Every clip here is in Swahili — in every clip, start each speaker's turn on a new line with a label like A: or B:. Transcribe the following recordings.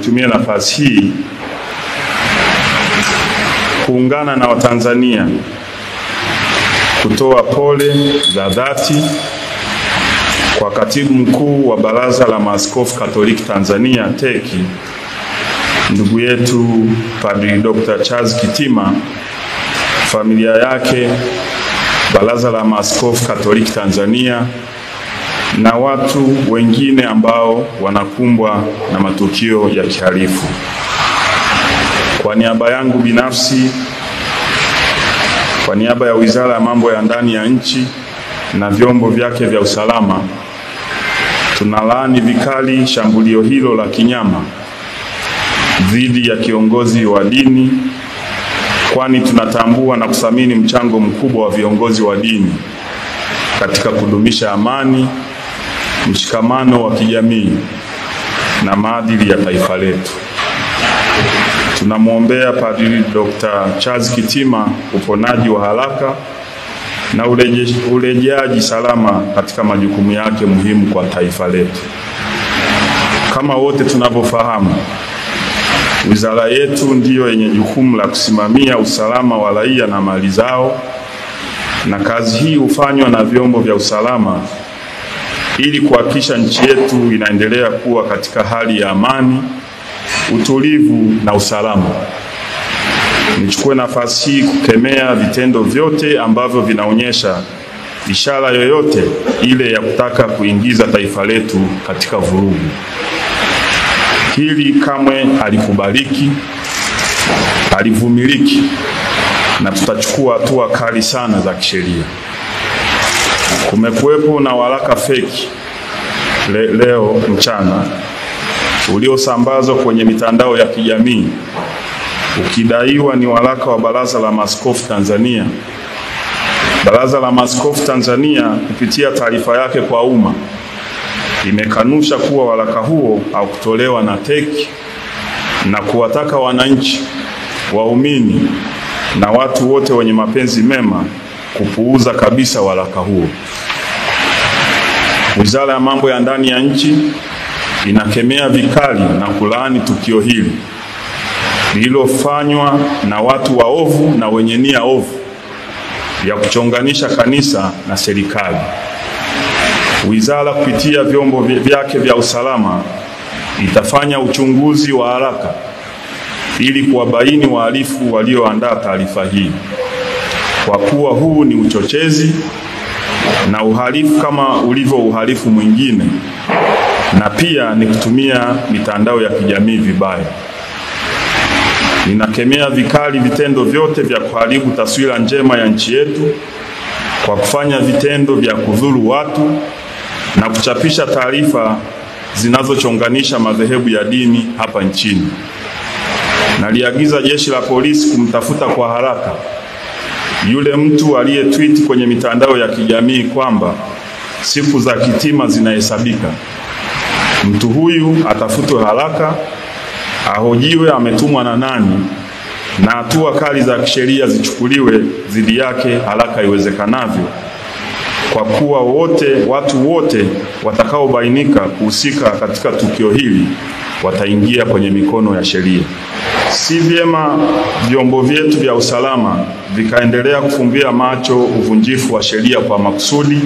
A: nitumie nafasi hii kuungana na Watanzania kutoa pole za dhati kwa Katibu Mkuu wa Baraza la Maaskofu Katoliki Tanzania TEC, ndugu yetu Padri Dr. Charles Kitima, familia yake, Baraza la Maaskofu Katoliki Tanzania na watu wengine ambao wanakumbwa na matukio ya kihalifu. Kwa niaba yangu binafsi, kwa niaba ya Wizara ya Mambo ya Ndani ya Nchi na vyombo vyake vya usalama, tunalaani vikali shambulio hilo la kinyama dhidi ya kiongozi wa dini, kwani tunatambua na kuthamini mchango mkubwa wa viongozi wa dini katika kudumisha amani, mshikamano wa kijamii na maadili ya taifa letu. Tunamwombea Padri Dr. Charles Kitima uponaji wa haraka na urejeaji salama katika majukumu yake muhimu kwa taifa letu. Kama wote tunavyofahamu, wizara yetu ndiyo yenye jukumu la kusimamia usalama wa raia na mali zao, na kazi hii hufanywa na vyombo vya usalama ili kuhakikisha nchi yetu inaendelea kuwa katika hali ya amani, utulivu na usalama. Nichukue nafasi hii kukemea vitendo vyote ambavyo vinaonyesha ishara yoyote ile ya kutaka kuingiza taifa letu katika vurugu. Hili kamwe halikubaliki, halivumiliki, na tutachukua hatua kali sana za kisheria. Kumekuwepo na waraka feki leo mchana uliosambazwa kwenye mitandao ya kijamii ukidaiwa ni waraka wa Baraza la Maaskofu Tanzania. Baraza la Maaskofu Tanzania kupitia taarifa yake kwa umma imekanusha kuwa waraka huo haukutolewa na TEC na kuwataka wananchi, waumini na watu wote wenye mapenzi mema kupuuza kabisa waraka huo. Wizara ya Mambo ya Ndani ya Nchi inakemea vikali na kulaani tukio hili lililofanywa na watu waovu na wenye nia ovu ya kuchonganisha kanisa na serikali. Wizara kupitia vyombo vyake vya usalama itafanya uchunguzi wa haraka ili kuwabaini wahalifu walioandaa taarifa hii, kwa kuwa huu ni uchochezi na uhalifu kama ulivyo uhalifu mwingine, na pia ni kutumia mitandao ya kijamii vibaya. Ninakemea vikali vitendo vyote vya kuharibu taswira njema ya nchi yetu kwa kufanya vitendo vya kudhuru watu na kuchapisha taarifa zinazochonganisha madhehebu ya dini hapa nchini. Naliagiza jeshi la polisi kumtafuta kwa haraka yule mtu aliyetweet kwenye mitandao ya kijamii kwamba siku za Kitima zinahesabika. Mtu huyu atafutwe haraka, ahojiwe ametumwa na nani, na hatua kali za kisheria zichukuliwe dhidi yake haraka iwezekanavyo, kwa kuwa watu wote watakaobainika kuhusika katika tukio hili wataingia kwenye mikono ya sheria. Si vyema vyombo vyetu vya usalama vikaendelea kufumbia macho uvunjifu wa sheria kwa makusudi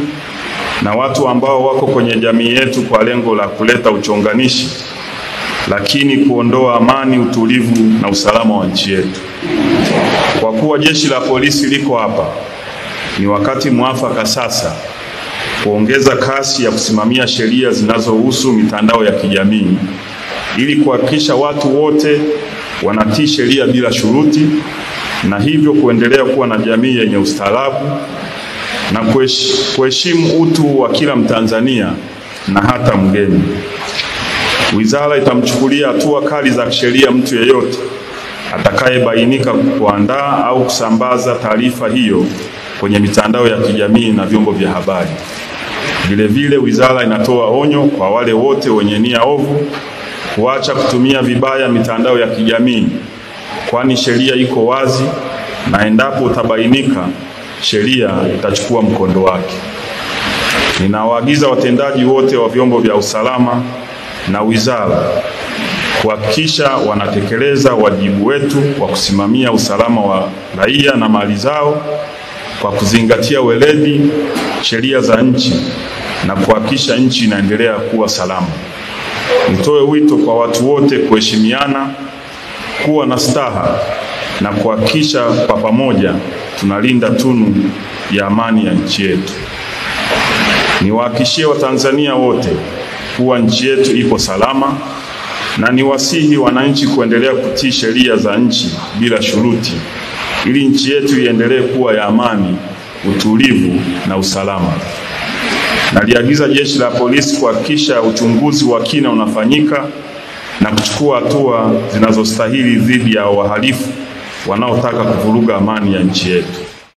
A: na watu ambao wako kwenye jamii yetu kwa lengo la kuleta uchonganishi, lakini kuondoa amani, utulivu na usalama wa nchi yetu. Kwa kuwa jeshi la polisi liko hapa, ni wakati mwafaka sasa kuongeza kasi ya kusimamia sheria zinazohusu mitandao ya kijamii ili kuhakikisha watu wote wanatii sheria bila shuruti, na hivyo kuendelea kuwa na jamii yenye ustaarabu na kuheshimu utu wa kila Mtanzania na hata mgeni. Wizara itamchukulia hatua kali za kisheria mtu yeyote atakayebainika kuandaa au kusambaza taarifa hiyo kwenye mitandao ya kijamii na vyombo vya habari. Vile vile wizara inatoa onyo kwa wale wote wenye nia ovu kuacha kutumia vibaya mitandao ya kijamii, kwani sheria iko wazi na endapo utabainika sheria itachukua mkondo wake. Ninawaagiza watendaji wote wa vyombo vya usalama na wizara kuhakikisha wanatekeleza wajibu wetu wa kusimamia usalama wa raia na mali zao kwa kuzingatia weledi, sheria za nchi na kuhakikisha nchi inaendelea kuwa salama. Nitoe wito kwa watu wote kuheshimiana, kuwa na staha na kuhakikisha kwa pamoja tunalinda tunu ya amani ya nchi yetu. Niwahakikishie Watanzania wote kuwa nchi yetu iko salama na niwasihi wananchi kuendelea kutii sheria za nchi bila shuruti ili nchi yetu iendelee kuwa ya amani, utulivu na usalama. Naliagiza Jeshi la Polisi kuhakikisha uchunguzi wa kina unafanyika na kuchukua hatua zinazostahili dhidi ya wahalifu wanaotaka kuvuruga amani ya nchi yetu.